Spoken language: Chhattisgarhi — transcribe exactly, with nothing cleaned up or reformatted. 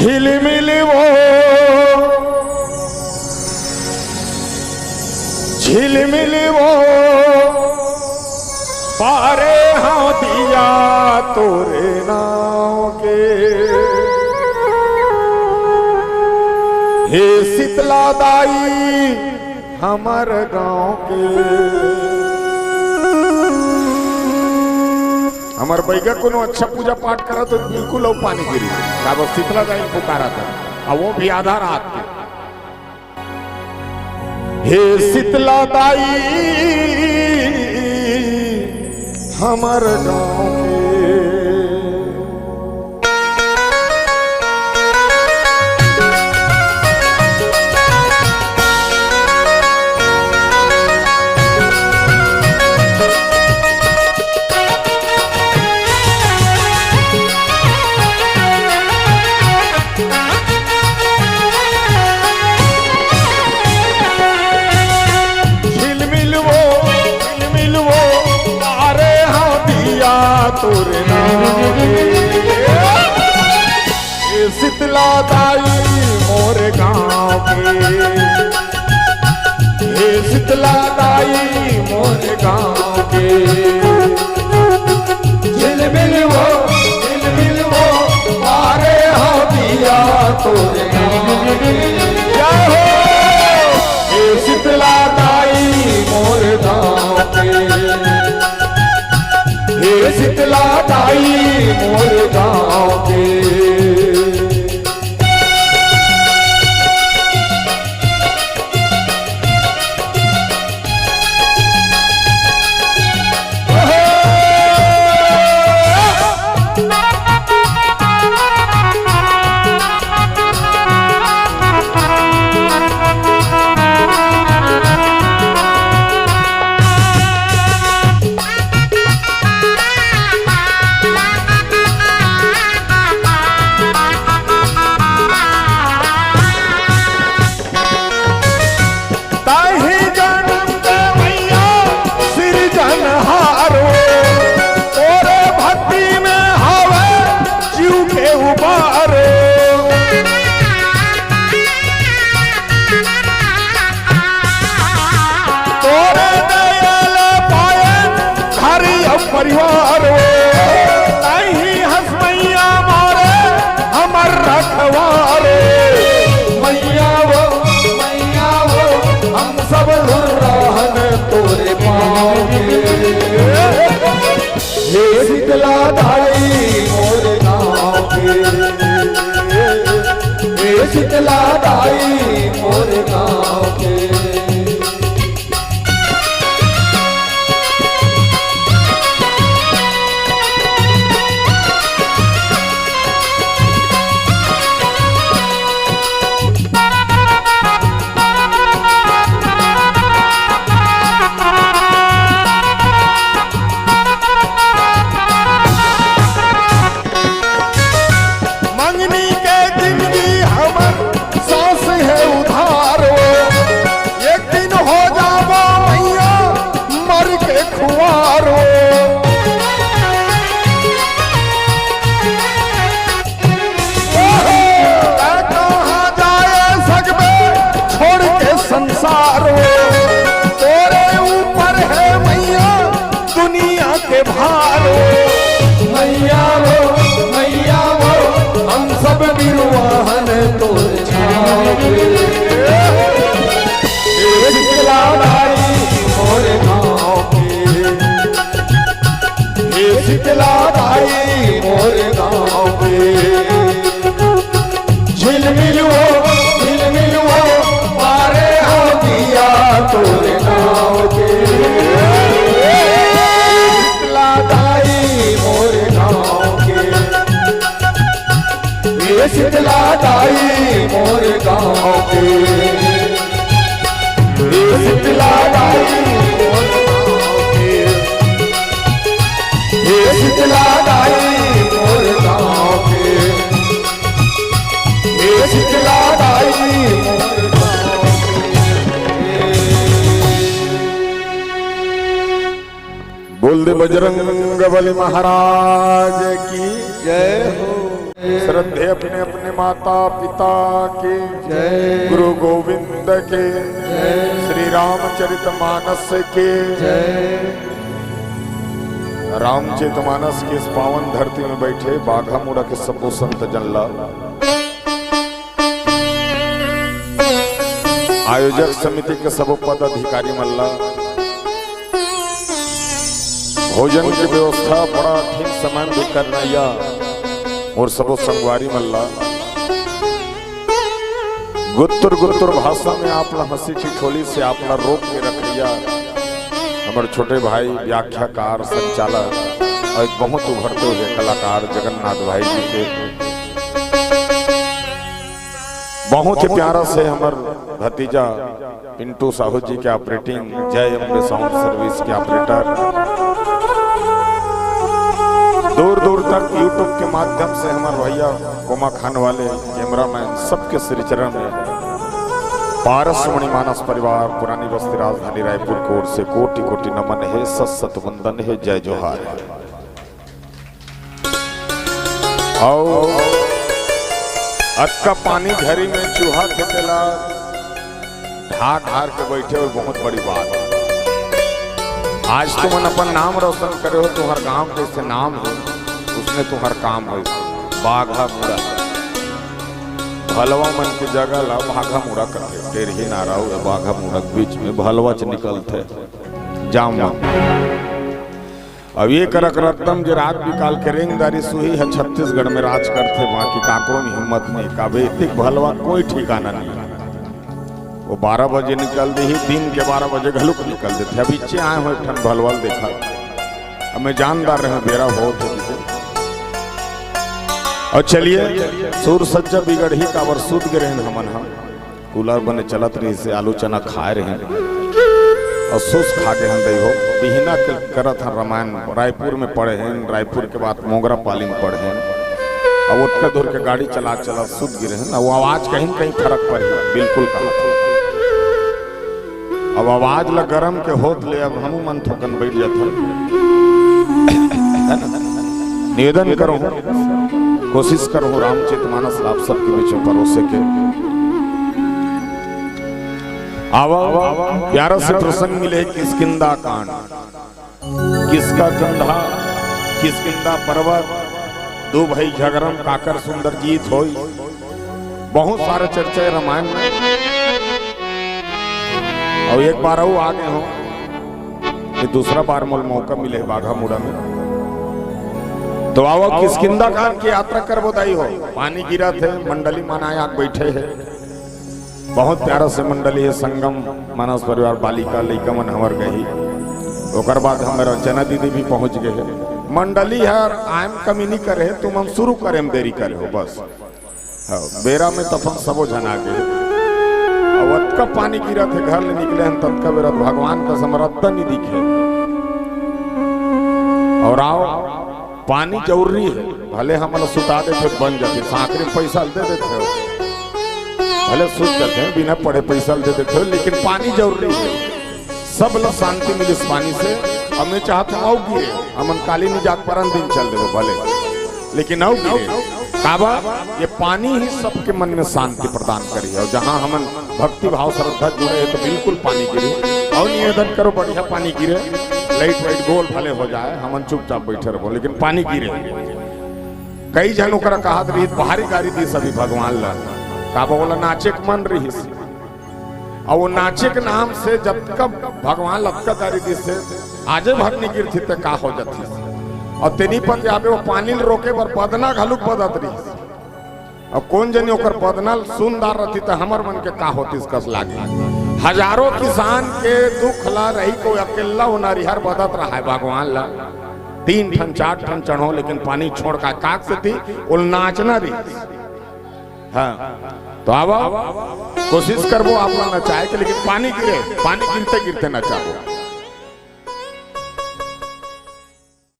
झिलमिल वो, झिलमिल वो, पारे हंव दिया तोरे नाव के। हे शीतला दाई, हमर गांव के। हमर बइगा कोनो अच्छा पूजा पाठ करत हो, बिल्कुल अउ पानी गिरी, काबर शीतला दाई पुकारत हे, अउ वो भी आधा रात के। हे शीतला दाई, हमर गांव के। झिलमिल वो, झिलमिल वो, पारे हंव दिया तोरे नाव के। ए शीतला दाई मोर गांव के, ए शीतला दाई मोर गांव के। झिलमिल वो, झिलमिल वो, पारे हंव दिया तोरे नाव के। जय हो। ए शीतला दाई मोर गांव के, ए शीतला दाई मोर गांव के। ताही जन्म के मैया सिरजनहारो, तोरे भक्ति में हवे जीव के उबारो। तोरे दया ले पाए घर अउ परिवार वो, ताही हंस मैया मोरे हमर रखवारे। मैया वो, मैया वो, हम सब लुर्राहन तोरे पाँव के। हे शीतला दाई मोर गाँव के, हे शीतला दाई मोर गाँव के। मंगनी के जिंदगी हमर सांस हे उधार वो, एक दिन हो जाबो मैया मर के खुवार वो। ओहो, तैं कहाँ जाए सकबे छोड़ के संसार वो, तोरे ऊपर हे मैया दुनिया के भार वो। मैया वो, मैया वो, हम सब बिरुवाहन तोर छाँव के। हे शीतला दाई मोर गाँव के, हे शीतला दाई मोर गाँव के। झिलमिल वो, झिलमिल वो, पारे हो दिया तोर गाँव के। शीतला दाई मोर गाँव के, ए शीतला दाई मोर गाँव के। ए शीतला दाई मोर गाँव के। ए शीतला दाई मोर गाँव के। ए शीतला दाई मोर गाँव के। बोल दे बजरंग बली महाराज की जय हो। श्रद्धे अपने अपने माता पिता के, जय। गुरु गोविंद के, जय। श्री रामचरित मानस के, जय। रामचरित मानस के इस पावन धरती में बैठे बाघा मुड़ा के सबो संत जन ला, आयोजक समिति के सबो पदाधिकारी मन ला, भोजन के व्यवस्था बड़ा ठीक समय में भी करनैया और सबो संगवारी मन ला, गुत्तुर गुत्तुर भाषा में आप ला हंसी ठिठोली से आप ला रोक के रखैया हमर छोटे भाई व्याख्याकार संचालक और एक बहुत उभरते हुए कलाकार जगन्नाथ भाई जी के बहुत ही प्यारा से हमर भतीजा पिंटू साहू जी के ऑपरेटिंग, जय अम्बे साउंड सर्विस के ऑपरेटर, दूर दूर तक YouTube के माध्यम से हमर भैया कोमा खान वाले कैमरामैन, सबके श्री चरण में पारस मणि मानस परिवार पुरानी बस्ती राजधानी रायपुर की ओर से कोटि कोटि नमन है, सत सत वंदन है, जय जोहार है। अउ अतका पानी झरी में चूहा के तेला ढार ढार के बैठे हो, बहुत बड़ी बात है। आज तुमन अपन नाम रोशन करे हो, तुम्हार गांव जैसे नाम हो, उसने तुम्हार काम हो। बाघा मुड़ा, भलवा मन के जगह ला बाघा मुड़ा करथे। टेरही नारा हो बाघा मुड़ा के बीच में भलवा च निकलथे। जाम मन। अब ये करक रत्तम जे रात बिकाल के रेंगदारी सुही है, छत्तीसगढ़ में राज करथे, बाकी काकरो में हिम्मत नहीं, काबे इतिक भलवा कोई ठिकाना नहीं। वो बारह बजे निकल दी ही, दिन के बारह बजे घलुक निकल देथे। अब इच्चे आए हो एक ठन भलवा ल देखा, अब मैं जानदार रहे, बेरा बहुत हो गई। और चलिए, सूर सज्जा बिगड़ही काबर सूत गे रहन हमन हम। कूलर बने चलत रहिस हे, आलू चना खाए रहेन अउ सुस खा गे हन दई हो। बिहना के करत हन रामायण, रायपुर में पढ़े हन, रायपुर के बाद मोंगरा पाली में पढ़े हन। अब ओतका दूर के गाड़ी चला चला सुत गे रहेन। अब आवाज कहीं न कहीं फरक पड़ही, बिल्कुल कहा। अब आवाज ला गरम के होत ले अब हमू मन थोकन बैठ जात हन। है ना? निवेदन करो, कोशिश करो रामचरित मानस ला आप सबके बीच में परोसे के। आवा, प्यारा से प्रसंग मिले किष्किंधा कांड। किसका कंधा, किष्किंधा पर्वत, दो भाई झगरम काकर सुंदर जीत होई। बहुत सारा चर्चा है रामायण में। और एक बार अउ आगे हो, ये दूसरा बार मोल मौका मिले बाघा मुड़ा में, तो आवा किष्किंधा कांड की यात्रा करबो दाई हो। पानी गिरत हे, मंडली मन आया बैठे हे, बहुत प्यारा से मंडली हे, संगम मानस परिवार, बालिका लइका मन हमर गही। ओकर बाद हमर रचना दीदी भी पहुंच गए हे। मंडली हर आयम कमी नहीं करे हे, तुमन शुरू करे में देरी करे हो बस। हाँ, बेरा में तफन सबो झन आ गे। अब अतका पानी गिरत हे, घर ले निकले हन ततका बेरा भगवान का समरत्ता नहीं दिखे। और आओ, पानी जरूरी हे, भले हमन ला सुता देथे बन जाथे, सांकरी में पैसा दे देथे हो, भले सुत जाथे बिना पढ़े पैसा दे देथे हो, लेकिन पानी जरूरी हे। सब ला शांति मिलिस पानी से। अब मैं चाहत हूँ अउ गिरे, हमन काली नहीं जात परन दिन चल देबो भले, लेकिन अउ गिरे। काबर? ये पानी ही सबके मन में शांति प्रदान करी। और जहाँ हमन भक्ति भाव श्रद्धा जुड़े हे तो बिल्कुल पानी गिरे। और निवेदन करो बढ़िया पानी गिरे, लाइट वाइट गोल भले हो जाए, हमन चुपचाप बैठे रहो लेकिन पानी गिरे। कई झन ओकरा कहत रहिस, भारी गारी दिस अभी भगवान ला, काबर ओला नाचे के मन रहिस। अउ वो नाचे के नाम से जतका भगवान लतका गारी दिस हे, आजे भर नहीं गिरती ते का हो जाती। अउ तेनी पतियाबे वो पानी ल रोके बर बदना घलुक बदत रहिस। अब कोन जनी ओकर बदना ल सुनदार रहती त हमर मन के का होतिस कस लागे। हजारों किसान के दुख ला रही को अकेला वो नरिहर बदत रहा है भगवान ला। तीन ठन चार ठन चढ़ो लेकिन पानी छोड़ का काक से थी, वो नाचना रही। हाँ, तो आवा, कोशिश करबो आप मन नचाए के, लेकिन पानी गिरे, पानी गिरते गिरते नचाबो।